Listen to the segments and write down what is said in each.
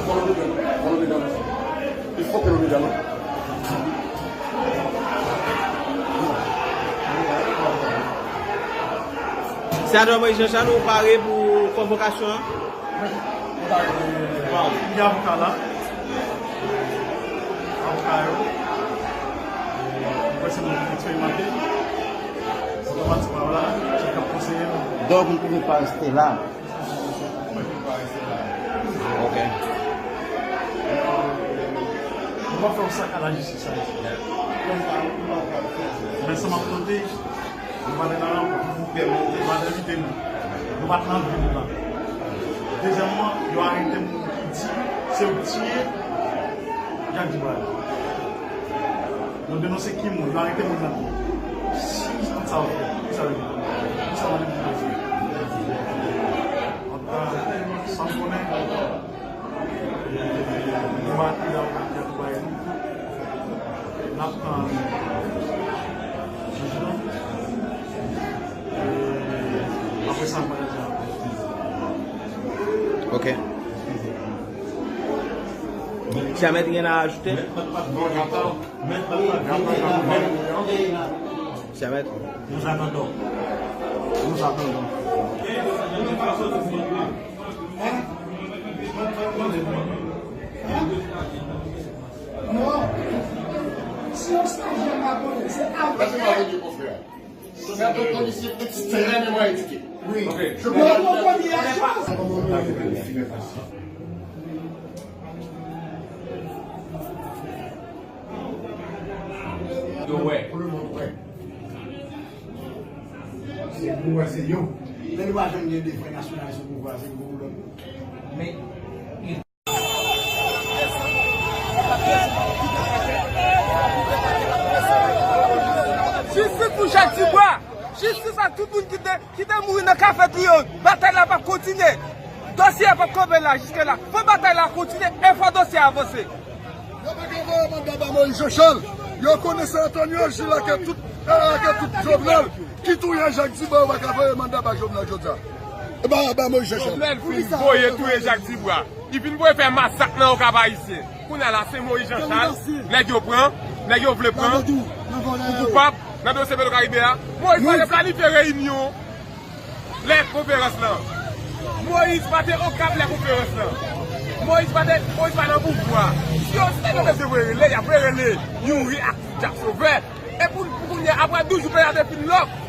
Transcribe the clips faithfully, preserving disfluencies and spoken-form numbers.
Fò nou dedan, fò nou dedan. Li fò ke nou dedan, non. Senatè Moïse Jean Charles, ou pare pou konvokasyon an? Wi, nou pare. Bon, gen avoka la. Avoka yo. Mwen se moun ki eksperimante. Otomatikman la, se k ap konseye nou. Donk, nou pwofite pa rete la. Ok. Nou pa fè yon sakadaj isi sa. Men sa m ap tande, nou pa t nan, nou pa t envite nou. Nou pa t nan vil la. Dezyèmman, yo arete moun ki di se yo ki tiye Jack Dibwa. Nou denonse ki moun, yo arete moun nan tou. Si tout sa yo fè, ki sa yo di? Ki sa yo di? Antouka, sa m konnen, nou pa ap pile avoka ki ap bay nou. N ap tann jij lan. Apre sa, n ap pale de sa. Ok. Ti Amèt, gen a ajoute? Ti Amèt. Nous attendons. Nous attendons. Non. Si yon stagiaire pa konnen, se avèk. Mèsi, mwen vle di konfrè. Senatè Moïse Jean Charles, ti teren mwen etike. Wi. Ok. Yo konprann la chòz. Yo wè. Pou lemonn wè. Se pou wè, se yo. Men nou pa janm gen de vrè nasyonalis sou pouvwa, se pou lòt. Men Jistis pou Jack Dibwa! Jistis a tout moun ki te, ki te mouri nan kafeterya yo! Batay la p ap kontinye! Dosye a p ap kanpe la jiske la! Fò batay la kontinye e fò dosye a avanse! Yo pa ka voye manda ba Moïse Jean Charles. Yo konnen San Antonio, Jil ak tout, ak tout Jovenel ki touye Jack Dibwa, yo pa ka voye manda ba Jovenel jodi a. Ba, ba Moïse Jean Charles. Jovenel fin voye touye Jack Dibwa. Li fin voye fè masak nan Okap Ayisyen. Kounye a la, se Moïse Jean Charles nèg yo pran, nèg yo vle pran pou koupab nan dosye Petro Caribe a. Moïse pa te planifye reyinyon lè konferans lan. Moïse pa te Okap lè konferans lan. Moïse pa te, Moïse pa nan pouvwa. Si yo, si yo bezwen rele, y ap rele Youri ak Jack Sauveur. E pou, pou kounye a, apre douz jou peyi a te fin lòk,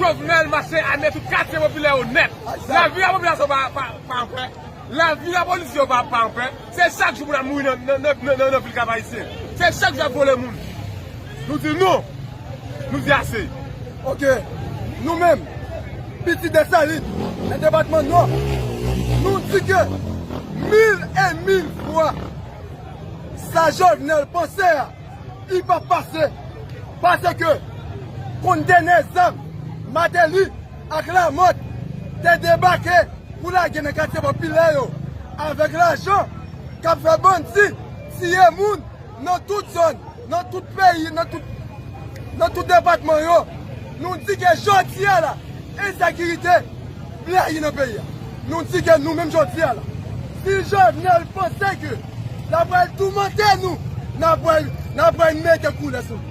Jovenel mache ame tout katye popilè yo nèt. Lavi a popilasyon pa, pa, pa anpè. Lavi a polisye yo pa, pa anpè. Se chak jou moun ap mouri nan, nan, nan, nan, nan, nan vil Kap Ayisyen. Se chak jou y ap vole moun. Nou di non. Nou di ase. Ok. Nou menm, pitit Desalin, nan depatman Nò, nou di ke mil e mil fwa sa Jovenel panse a, li p ap pase. Paske kontenè zam Martelly ak Lamothe te debake pou lage nan katye popilè yo avèk lajan k ap fè bandi tiye moun nan tout zòn, nan tout peyi, nan tout, nan tout depatman yo. Nou di ke jodi a la, ensekirite blayi nan peyi a. Nou di ke nou menm jodi a la, si Jovenel panse ke l ap pral toumante nou, n ap pral, n ap pral mete koulè sou li.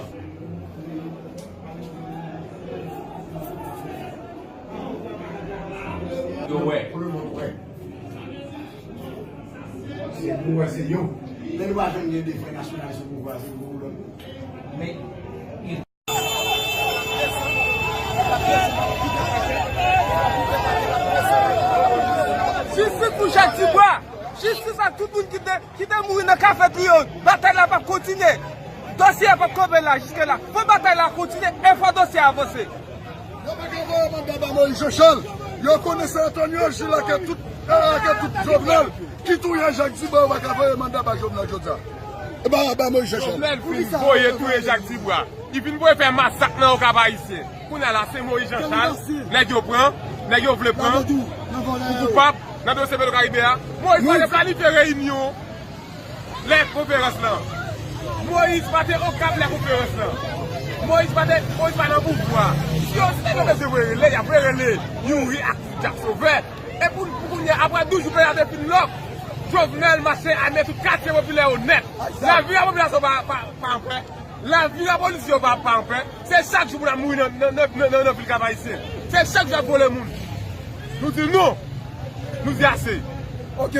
Yo wè. Pou lemonn wè. Se pou wè se yo. Men nou pa janm gen de frè nasyonalis sou pouvwa, se pou lòt. Men Jistis pou Jack Dubois! Jistis a tout moun ki te, ki te mouri nan Kafè Triyang! Batay la p ap kontinye! Dosye a p ap kanpe la jiske la! Fò batay la kontinye e fò dosye a avanse! Yo pa ka voye manda ba Moïse Jean Charles. Yo konnen se Antonio Gilles ak tout, ak tout Jovenel ki touye Jack Dubois. Yo pa ka voye manda ba Jovenel jodi a. Ba, ba Moïse Jean Charles. Jovenel fin voye touye Jack Dubois. Li fin voye fè masak nan Okap Ayisyen. Kounye a la, se Moïse Jean Charles. Nèg yo pran, nèg yo vle pran pou koupab nan dosye Petro Caribe a. Moïse pa te planifye reyinyon lè konferans lan. Moïse pa te Okap lè konferans lan. Moïse pa te, Moïse pa nan pouvwa. Si yo, si yo bezwen rele, y ap rele Youri ak Jack Sauveur. E pou, pou kounye a, apre douz jou peyi a te fin lòk, Jovenel mache ame tout katye popilè yo nèt. Lavi a popilasyon pa, pa, pa anpè. Lavi a polisye yo pa, pa anpè. Se chak jou pou n ap mouri nan, nan, nan, nan, nan, nan vil Kap Ayisyen. Se chak jou y ap vòlè moun. Nou di non. Nou di ase. Ok.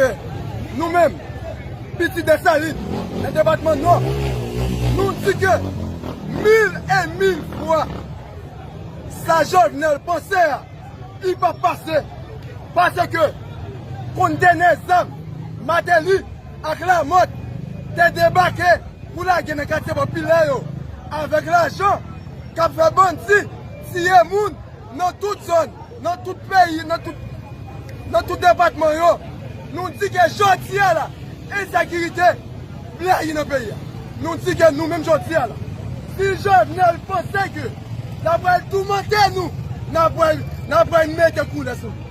Nou menm, pitit Desalin, nan depatman Nò, nou di ke mil e mil fwa sa Jovenel panse a, li p ap pase. Paske kontenè zam Martelly ak Lamothe te debake pou lage nan katye popilè yo avèk lajan k ap fè bandi tiye moun nan tout zòn, nan tout peyi, nan tout, nan tout depatman yo. Nou di ke jodi a la, ensekirite blayi nan peyi a. Nou di ke nou menm jodi a la, si Jovenel panse ke l ap pral toumante nou, n ap pral, n ap pral mete koulè sou li.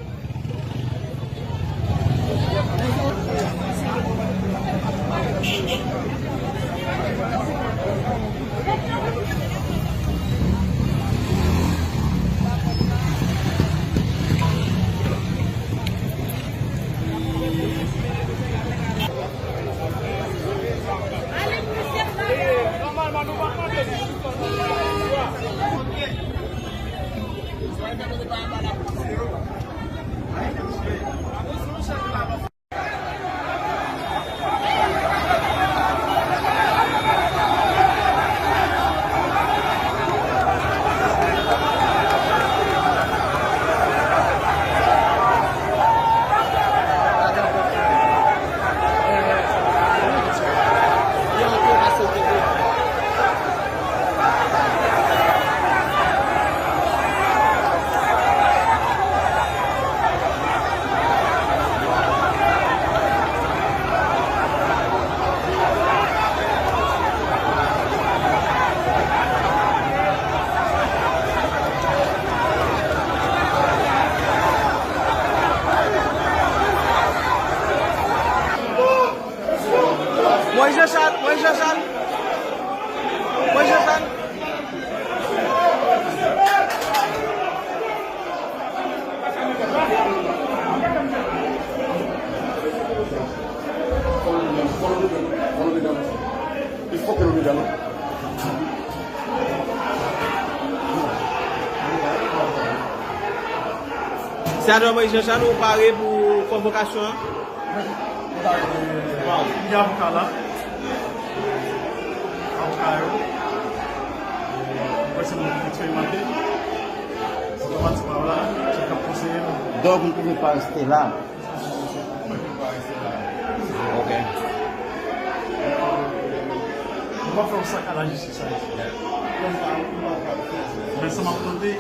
Senatè Moïse Jean Charles, ou pare pou konvokasyon an? Wi, nou pare. Gen avoka la. Avoka yo. Mwen se moun ki eksperimante. Otomatikman la, se k ap konseye nou. Donk, nou te vle pa rete la. Ok. Nou pa fè yon sakadaj isi sa. Men sa m ap tande,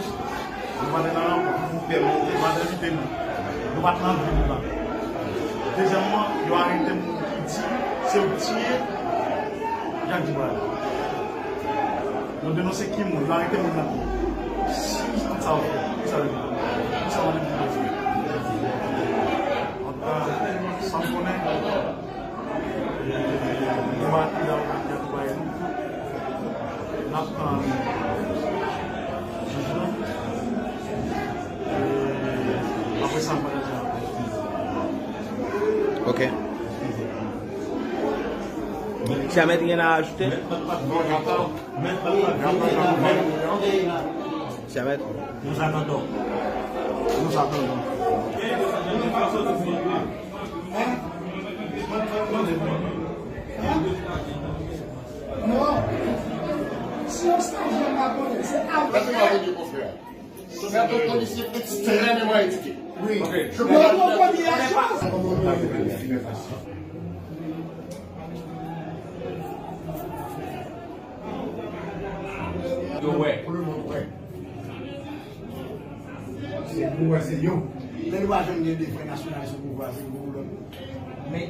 nou pa t nan rankont. Nou pa t envite nou. Nou pa t nan vil la. Dezyèmman, yo arete moun ki di se yo k tiye Jak Dibral. Nou denonse ki moun, nou arete moun nan tou. Si tout sa yo fè, ki sa yo di? Ki sa yo di? Antouka, sa m konnen, nou pa ap ap bay nou. N ap tann jij lan. Apre sa, m pa ka di anpil. Ok. Chè mèt, gen a ajoute? Chè mèt. Nous attendons. Nous attendons. Non. Si yon stagiaire pa konnen, se avè. Sa se pa vre, konfrè. Senatè Moïse Jean Charles extrêmement éduqué. Oui. Ok. Je comprends. Yo wè. Pou le monde, wè. Se pou wè, se yo. Lè nou pa jwenn gen de vrè nasyonalis sou pouvwa, se pou lòt. Men,